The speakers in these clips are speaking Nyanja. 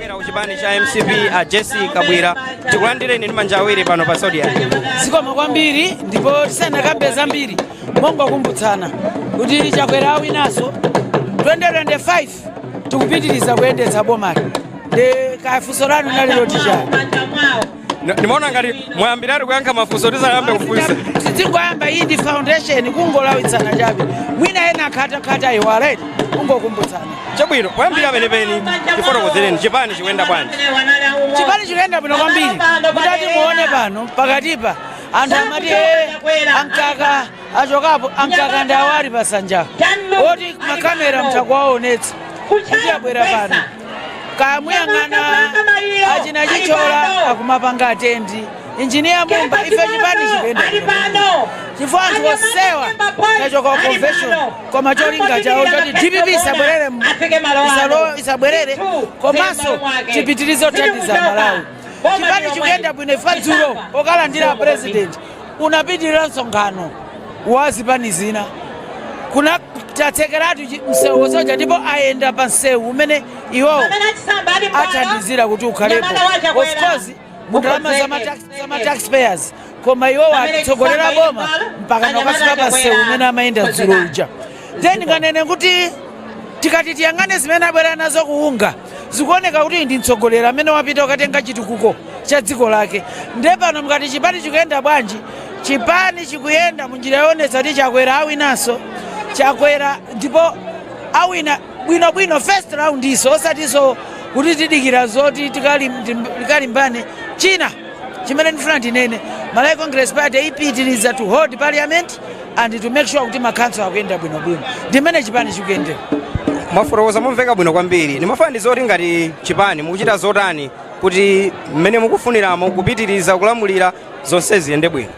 Kuchokera ku chipani cha MCP, a Jessie Kabwira, tikulandireni ndi manja awiri pano pa Zodiak. Zikomo kwambiri. Ndipo tisanakambe zambiri, mongokumbutsana kuti Chakwera awinaso 2025, tikupitiriza kuyendetsa bomali. Ndi kafunso lanu naliloti chani? Ndimaona ngati mwayambiratu kuyankha mafunso tisayambe kufunsa. Tidzingoyamba, iyi ndi foundation, kungolawitsana chabe. Mwina ena akhatakhata iwaleti, kungokumbutsana. Chabwino, kuyambira penipeni tifotokozereni, chipani chikuyenda bwanji? Chipani chikuyenda bwino kwambiri. Mutati muone pano pakatipa, anthu amati, "Eh, ankaka achokapo." Ankaka ndi awali pasanja oti makamera mtakuwaonetsa kuti abwera pano. Kamuyang'ana achina Chichola akumapanga attend, Injiniya Mumba. Ife chipani chikuyenda bwino chifukwa anthu osewa tachoka ku convention, koma cholinga chawo choti DPP isabwerere, isabwerere, komanso chipitirizo kuthandiza Malawi. Chipani chikuyenda bwino. Ifa dzulo okalandira president unapitirira msonkhano wa zipani zina, kuna tatsekeratu msewu wosoja, ndipo ayenda pa msewu umene iwowo athandizira kuti ukhalepo, of course mundalama za ma taxpayers, koma iwowo atitsogolera boma mpaka nakafika pa msewu umene amayenda dzulo uja. Then nganene kuti tikati tiyang'ane zimene abwera nazo kuunga, zikuoneka kuti ndi mtsogoleri amene wapita kukatenga chitukuko cha dziko lake. Nde pano mukati chipani chikuyenda bwanji, chipani chikuyenda munjira yoonetsa kuti Chakwera awinanso. Chakwera ndipo awina bwinobwino first round iso, osatinso kuti tidikira zoti tikalimbane. China chimene ndifuna ndinene, Malawi Congress Party ipitiriza to hold parliament and to make sure kuti makhanso akuyenda bwinobwino. Ndimene chipani chikuyendera. Mwafotokoza momveka bwino kwambiri. Ndimafuna ndizoti ngati chipani mukuchita zotani kuti mmene mukufuniramo kupitiriza kulamulira zonse ziyende bwino?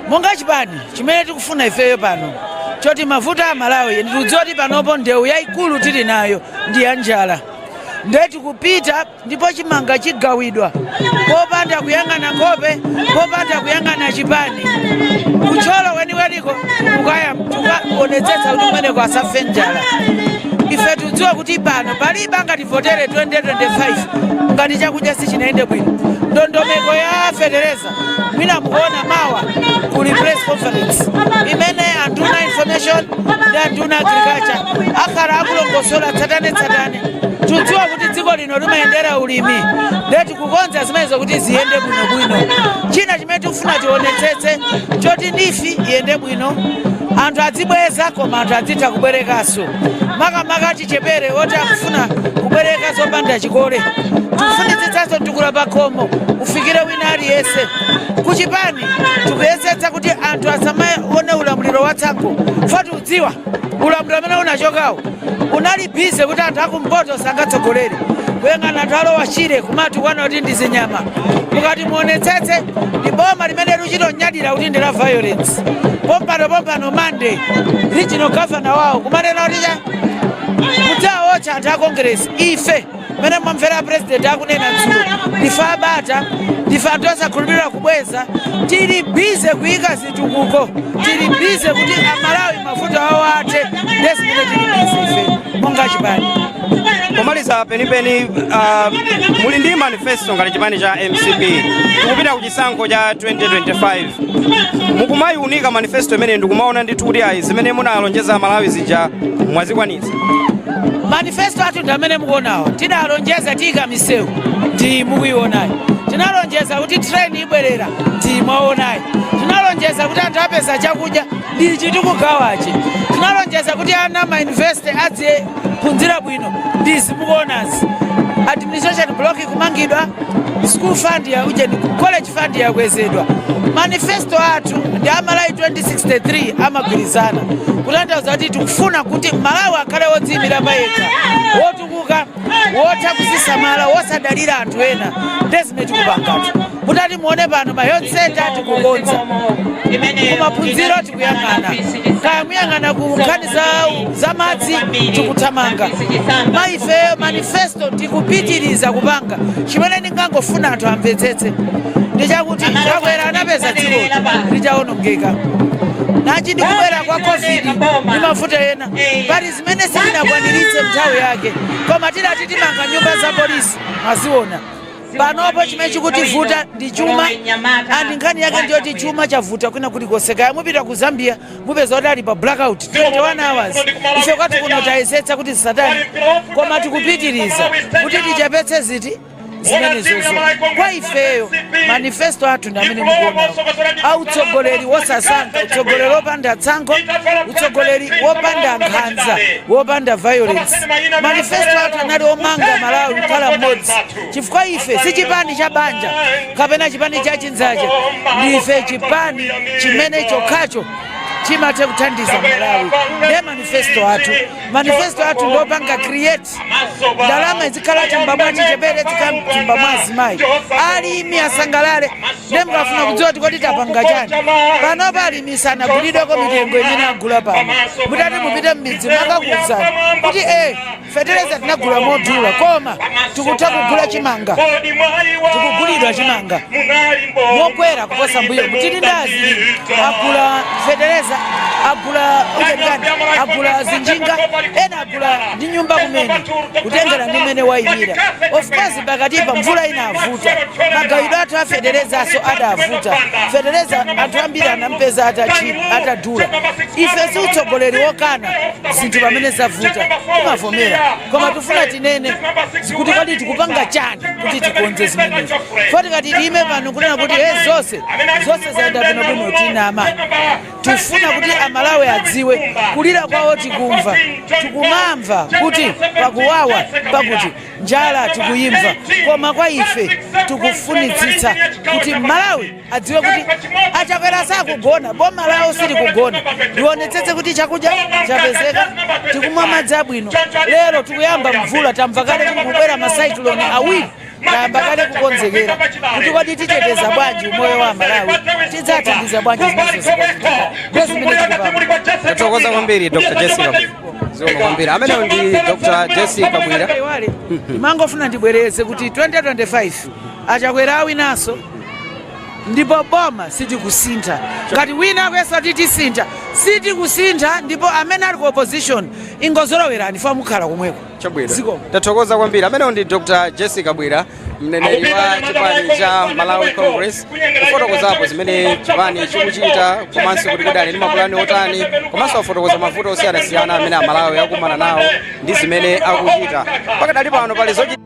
Monga chipani, chimene tikufuna ifeyo pano choti mavuto a Malawi, ndikudziwa kuti panopo ndewu yayikulu tili nayo ndi ya njala. Nde tikupita ndipo chimanga chigawidwa popanda kuyang'ana nkhope, popanda kuyang'ana chipani. Kutcholo weniweniko tukaonetsetsa kuti kumeneko asafe njala. Ife tikudziwa kuti pano palibe angativotere 2025 ngati chakudya sichinayende bwino. Ndondomeko ya fetereza, mwina mukuona mawa kuli press conference imene anduna information ndi anduna agriculture akhala akulongosola tsatane tsatane. Tikudziwa kuti dziko lino limayendera ulimi, nde tikukonza zimenezo kuti ziyende bwinobwino. China chimene tikufuna tionetsetse choti NEEF iyende bwino, anthu adzibweza koma anthu adzitha kubwerekanso, makamaka achichepere oti akufuna kubwereka zopanda chikole. Tikufunitsitsanso mtukula pakhomo ufikire wina aliyense. Kuchipani tikuyesetsa kuti anthu asamaone ulamuliro wa tsankho. Fa tikudziwa ulamuliro amene unachokawo unali busy kuti anthu akumpoto sangatsogolere, kuyang'ana anthu alowa Shire kumatukwana kuti ndi zinyama. Mukati muonetsetse, ndi boma limene luchitonyadira kuti ndi la violence. Pompano pompano Monday, regional governor wawo kumanena kuti cha mudzawotcha anthu a Congress. Ife mene mwamvera president akunena dzulo, ndife abata, ndife anthu osakhulupirira kubweza. Tili busy kuyika zitukuko, tili busy kuti Amalawi mavuto awo athe. Ndezimene tili busy ife monga chipani. Pomaliza penipeni, muli ndi manifesto ngati chipani cha MCP, tikupita ku chisankho cha 2025. Mukumayiunika manifesto imene ndikumaona ndithu kuti ayi, zimene munalonjeza Malawi zija mwazikwanitsa? Manifesto athu ndi amene mukuonawo. Tidalonjeza tiyika misewu, ndi mukuionayi. Tinalonjeza kuti train ibwerera, ndi mwaonayi. Tinalonjeza kuti anthu apeza chakudya, ndi ichi tikugawachi. Tinalonjeza kuti ana ma university adziphunzira bwino, ndi zimukuonazi. Administration block ikumangidwa, school fund ya ujeni, college fund yakwezedwa. Manifesto athu ndi Amalawi 2063 amagwirizana, kutanthauza kuti tikufuna kuti Malawi akhale wodziyimira payekha, wotukuka, wotha kuzisamala, wosadalira anthu ena. Ndezimene tikupangatu. Mutati muone pano, ma health center tikukonza, kumaphunziro tikuyang'ana, kaya muyang'ana ku nkhani za madzi tikuthamanga. Maifeyo manifesto tikupitiriza kupanga. Chimene ndingangofuna anthu amvetsetse ndi chakuti Chakwera anapeza dziko lichawonongeka. Nachi ndikubwera kwa COVID ndi mavuto ena, pali zimene sitinakwaniritse nthawi yake, koma tidati timanga nyumba za polisi, mwaziona. Panopo chimene chikutivuta ndi chuma, and nkhani yake ndiyoti chuma chavuta kwina kulikonse. Kaya mupita ku Zambia, mupeza kuti ali pa blackout 21 hours. Ife kwathu kuno tayesetsa kuti zisatani, koma tikupitiriza kuti tichepetse ziti zimenezozo. Kwa ifeyo, manifesto athu ndi amene mukuonawo, autsogoleri wosasankha, utsogoleri wopanda tsankho, utsogoleri wopanda nkhanza, wopanda violence. Manifesto athu anali omanga Malawi kukhala mmodzi, chifukwa ife si chipani cha banja kapena chipani cha chinzache. Ndife chipani chimene chokhacho chimathe kuthandiza Malawi. Ndiye manifesto athu ndopanga create ndalama izikhala thumba mwa chichepere, zikhala thumba mwa azimayi, alimi asangalale. Ndiye mukafuna kudziwa kuti kodi tapanga chani panopa, alimi sanagulidweko mitengo imene agula pano. Mutati mupite m'midzi, makakuwuzani kuti fetereza tinagula modula, koma tikutha kugula chimanga, tikugulidwa chimanga mokwera kuposa mbuyo. Tili ndi azilimi agula fetereza, agula uchetikani, agula zinjinga, ena agula ndi nyumba kumene, kutengera ndi mmene wayimira. Of course, pakatipa mvula inavuta, magawidwe athu a feterezaso adavuta. Fetereza anthu ambiri anampeza atadula. Ife si utsogoleri wokana zinthu pamene zavuta, timavomera, koma tifuna tinene kuti kodi tikupanga chani kuti tikonze zimenezo. Fo tikati tiyime pano kunena kuti he, zonse zonse zayenda bwinobwino, tinama. Tifuna kuti Amalawi adziwe kulira kwawo tikumva, tikumamva kuti pakuwawa, pakuti njala tikuyimva, koma kwa ife tikufunitsitsa kuti Malawi adziwe kuti Achakwera sakugona, boma lawo silikugona, tionetsetse kuti chakudya chapezeka, tikumwa madzi abwino. Lero tikuyamba mvula, tamva kale kuti kubwera ma cyclone awiri. Tayamba kale kukonzekera kuti kodi titeteza bwanji umoyo wa Malawi, tidzathandiza bwanji zimenezo zikachitika. Ndiye zimene tikupanga. Tathokoza kwambiri, Dr Jessica. Zikomo kwambiri. Ameneyo ndi Dr Jessica Bwira. Ndimangofuna ndibwereze kuti 2025 Achakwera awinanso, ndipo boma sitikusintha. Ngati wina akuyesa kuti tisintha, sitikusintha. Ndipo amene ali ku opposition, ingozolowerani fa mukhala komweko. Chabwino. Zikomo. Tathokoza kwambiri. Ameneyo ndi Dr Jessica Bwira, mneneri wa chipani cha Malawi Congress, kufotokozapo zimene chipani chikuchita, komanso kuti kudali ndi mapulani otani, komanso afotokoza mavuto osiyanasiyana amene Amalawi akumana nawo ndi zimene akuchita pakadali pano. Pali zochi